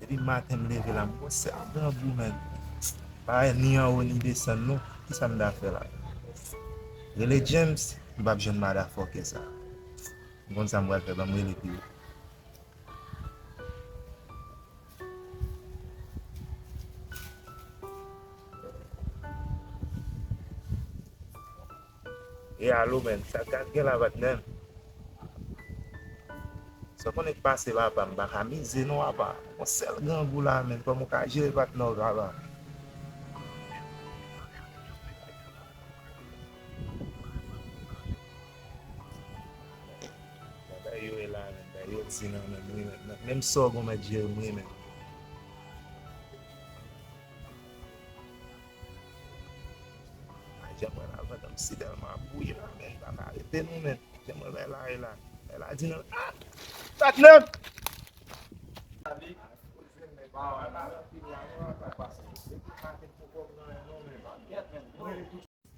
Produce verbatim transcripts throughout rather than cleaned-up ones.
Depi maten m leve la, m gon sèl grangou, menn. Pa ni anwo ni desann, non. Kisa m ta fè la? Rele James, m p ap jwenn madafòkè sa. M konn sa m pral fè, ban m rele pi wo. E alo, menn, sa k ap gen la, patnè m? Sa w konnen k pase, papa, m pa ka mize non, papa. Yon sèl grangou la, menn, kòman w ka jere patnè w, papa? Bagay yo ye la, menn, bagay yo di nan men m wi, menn. Menm sa w gon mèt jere m wi, menn. Ay, jan mwen la, vantan m si tèlman ap bouyi la, menn, m pa ka rete non, menn. Jan mwen wè la, e la, e la di nan, ah! Patnè m!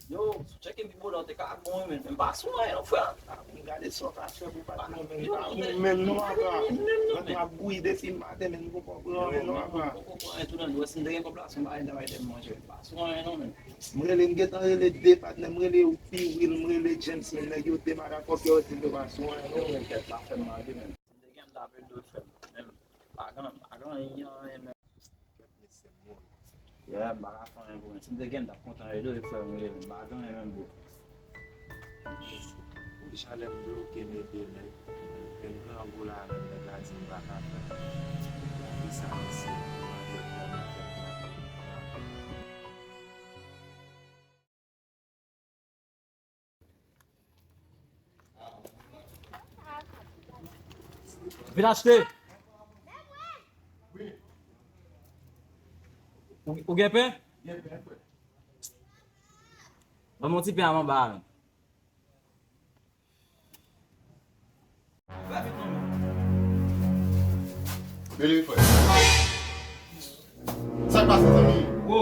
Yo, tcheke pi bonè, te ka bon, men, men pa sou anyen non, frè. M gade sa w ka fè pou patnè w, men pa bon menm non, apa. Patnè w ap bouyi depi maten, men m poko pran anyen non, apa. Poko pran anyen tou nan dwèt, si m te gen kòb la, se yon bagay m ta bay tèt manje, pa sou anyen non, men. M rele, m gentan rele de patnè, m rele Piwil, m rele James, men nèg yo te madafòkè yo di m yo pa sou anyen non, men. Tèt la fè m mal wi, men. Si m te gen, m t ap ede w, frè m, men m pa gen, m pa gen anyen, anyen, men. Yeah, m pa ka fè anyen pou mwen. Si m te gen, m t ap kontan ede w, frè m, wi, men m pa gen anyen menm, bro. Pou chalè m bloke m ede nèg. Menm grangou la menm, nèg la di m pa ka fè anyen. Lavi sa mesye, mande frè m fè m. Vin achte. Ou, ou gen pen? Ban m yon ti pen a m anba a, menn. Bele, frè. Sa k pase, zanmi? Wo.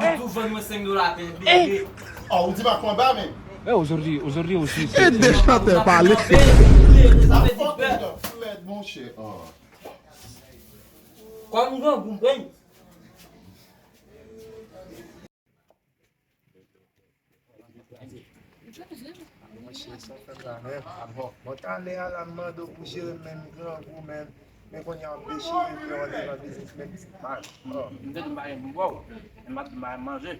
Li tou vann mwen senk dola pen, bele. Oh, ou di pa konba, men. Eh, aujourd'hui, aujourd'hui aussi, c'est... Ede chantè pale. Sa fè ti pè. Flèd, monchè. Oh. Kòm grangou, m pran. Mwen chè sa fè la menm. Bon, talè a la, m mande w pou jere menm grangou menm. Men kounye a w ap dechire, fè w antre nan biznis menm. Mal. Oh. M te di m pa gen pou m ba w. Men m pa di m pa gen manje.